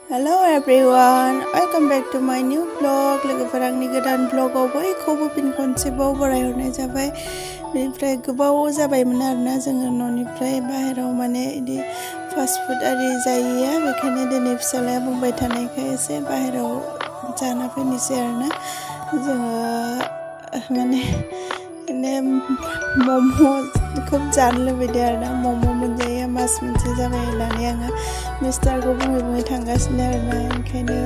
Hello everyone, welcome back to my new vlog. लोगोफोर आंनि गोदान vlogआव बयखौबो फिन खनसेबाव बरायहरनाय जाबाय। बेनिफ्राय गोबाव जाबायमोन आरोना जोङो न'निफ्राय बाहेराव माने इदि फास्ट फुड आरि जायैया, बेखायनो दिनै फिसालाया बुंबाय थानायखाय एसे बाहेराव जाना फैनोसै आरोना। जोङो माने मम'खौ जानो लुबैदों आरोना। मम' मोनजायैया मास मोनसे जाबाय होननानै आङो मिस्टारखौ बुङै थांगासिनो आरोना। ओंखायनो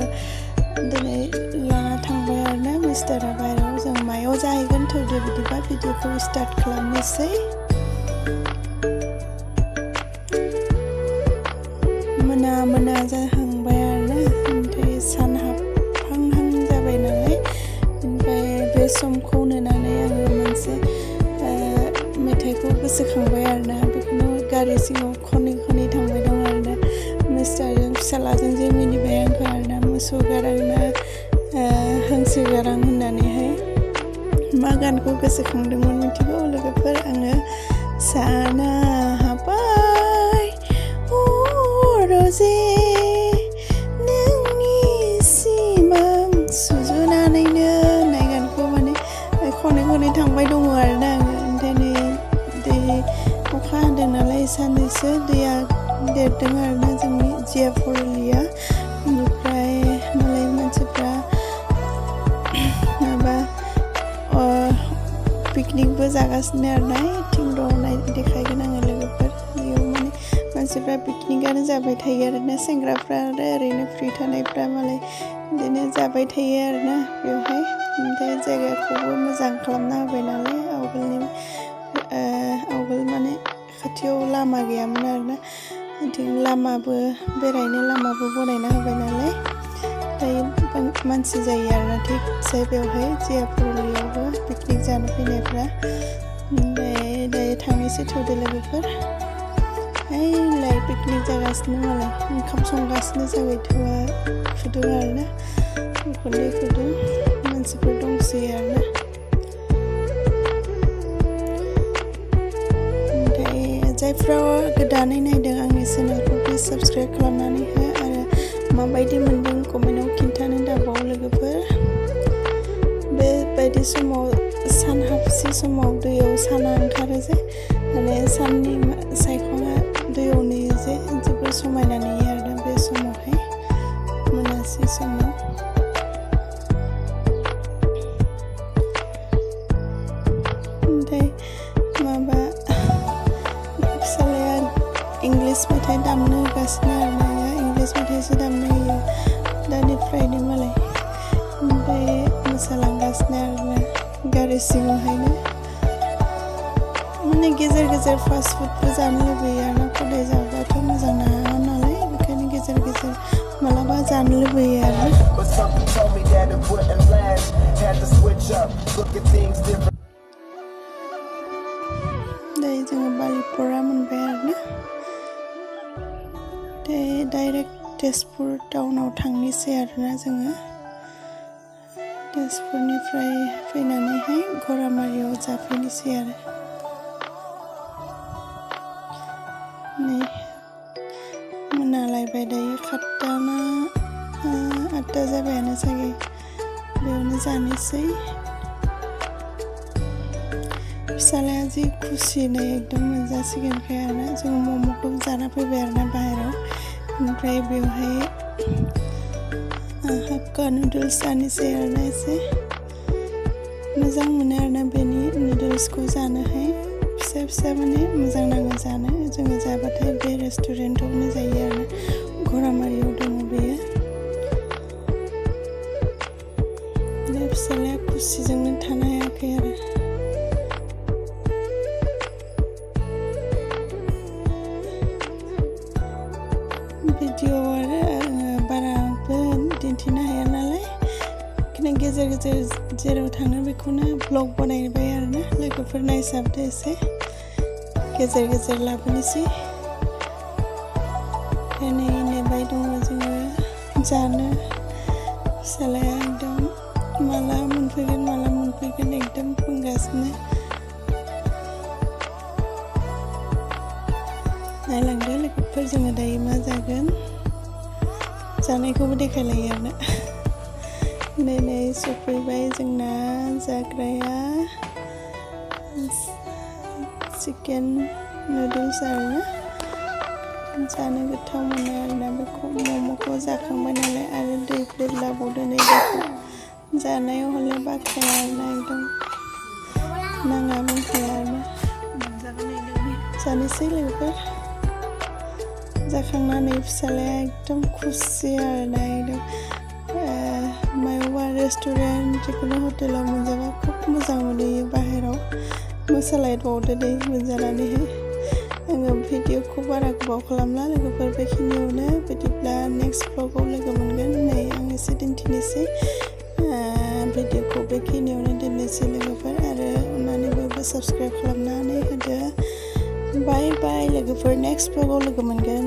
दिनै लाना थांबाय आरोना मिस्टारा बाहेराव। जों मायाव जाहैगोन थौदो बिदिबा भिडिअखौ स्टार्ट खालामनोसै। मोना जाहांबाय आरोना, ओमफ्राय सान हाबहांहां जाबाय नालाय। ओमफ्राय बे समखौ नेनानै आङो मोनसे मेथाइखौ गोसोखांबाय आरोना। बेखौनो गारि सिङाव खनै थांबाय दं आरोना। मिस्टारजों फिसालाजों जे मिनिबाय आंखौ आरोना, मोसौ गारां ना हांसो गारां होननानैहाय। मा गानखौ गोसोखांदोंमोन मिथिगौ लोगोफोर? आङो साना हाबाय रजे नोंनि सिमां सुजुनानैनो होननाय गानखौ माने खनै थांबाय दङ आरोना आङो। ओमफ्राय नै दै अखा हादों नालाय साननैसो दैया देरदों आरोना जोंनि जियाफुरलिया। बेनिफ्राय मालाय मानसिफ्रा माबा पिकनिकबो जागासिनो आरोना। थिं दंनाय देखायगोन आङो लोगोफोर। बेयाव माने मानसिफ्रा पिकनिकआनो जाबाय थायो आरोना। सेंग्राफ्रा आरो ओरैनो फ्रि थानायफ्रा मालाय बिदिनो जाबाय थायो आरोना बेवहाय। ओमफ्राय जायगाखौबो मोजां खालामना होबाय नालाय। आवगोल माने खाथियाव लामा गैयामोन आरोना। बिथिं लामाबो बेरायनो लामाबो बनायना होबाय नालाय। दायो मानसि जायो आरोना थिगसे बेवहाय जियाफुरलियावबो पिकनिक जानो फैनायफ्रा। ओमफ्राय दायो थांनोसै थौदो लोगोफोर। लाय पिकनिक जागासिनो मालाय ओंखाम संगासिनो जाबाय थौआ फुदुं आरोना। उखुन्दै फुदुं मानसिफोर दंसै आरोना। ओमफ्राय जायफ्रा गोदानै नायदों आंनि चेनेलखौ प्लिज साबस्क्राइब खालामनानै हो, आरो माबायदि मोन्दों कमेन्टआव खिन्थानो दाबाव लोगोफोर। बेबायदि समाव सान हाबसि समाव दैयाव साना ओंखारो जे, माने साननि सायखङा दैयाव नुयो जे, जोबोर समायना नुयो आरोना बे समावहाय, मोनासि समाव। ओमफ्राय माबा फिसालाया इंलिस मेथाइ दामनो होगासिनो आरोना। इंलिस मेथाइसो दामनो होयो दानिफ्रायनो मालाय। ओमफ्राय मोसालांगासिनो आरोना गारि सिङावहायनो। माने गेजेर फास्ट फुडबो जानो लुबैयो आरोना। खदाय जाबाथ' मोजां नङा नालाय, बेखायनो गेजेर मालाबा जानो लुबैयो आरोना। दायो जोङो बालिपरा मोनबाय आरोना। डाइरेक्ट तेजपुर टाउनाव थांनोसै आरोना जोङो। तेजपुरनिफ्राय फैनानैहाय घरामारियाव जाफैनोसै आरो। नै मोनालायबाय दायो 7ता ना 8ता जाबायानो जाबाय। बेयावनो जानोसै। फिसालाया जि खुसि नै एकदम मोनजासिगोनखाय आरोना। जों मम'खौ जाना फैबाय आरोना बाहेराव। ओमफ्राय बेवहाय हाक्का नुडल्स जानोसै आरोना। एसे मोजां मोनो आरोना बेनि नुडल्सखौ जानोहाय। फिसा माने मोजां नाङो जानो। जोङो जाबाथाय बे रेस्टुरेन्टआवनो जायो आरोना। घरामारियाव दङ बेयो। दा फिसालाया खुसिजोंनो थानो हायाखै आरो। भिडिअ आरो आङो बाराबो दिन्थिनो हाया नालाय, बेखायनो गेजेर जेराव थाङो बेखौनो ब्लग बानायबाय आरोना। लोगोफोर नायसाबदो एसे, गेजेर लाबोनोसै। नै नेबाय दङ जोङो जानो। फिसालाया एकदम माला मोनफैगोन एकदम बुंगासिनो। नायलांदो लोगोफोर जोङो दायो मा जागोन। जानायखौबो देखायलायो आरोना नै सफैबाय जोंना जाग्राया चिकेन नुडल्स आरोना जानो गोथाव मोनो आरोना बेखौ मम'खौ जाखांबाय नालाय आरो दै प्लेट लाबावदो नै बेखौ जानायाव हले बाखाया आरोना एकदम नाङा बुंखाया आरोना जानोसै लोगोफोर जाखांनानै फिसालाया एकदम खुसि आरोना एकदम मायावबा रेस्टुरेन्ट जिखुनु हटेलाव मोनजाबा खोब मोजां मोनहैयो बाहेराव मोसालायबावदो दै मोनजानानैहाय आङो भिडिअखौ बारा गोबाव खालामला लोगोफोर बेखिनियावनो बिदिब्ला नेक्स्ट ब्लगाव लोगो मोनगोन नै आं एसे दिन्थिनोसै भिडिअखौ बेखिनियावनो दोननोसै लोगोफोर आरो अननानै बयबो साबस्क्राइब खालामनानै होदो बाय बाय लोगोफोर नेक्स्ट ब्लगाव लोगो मोनगोन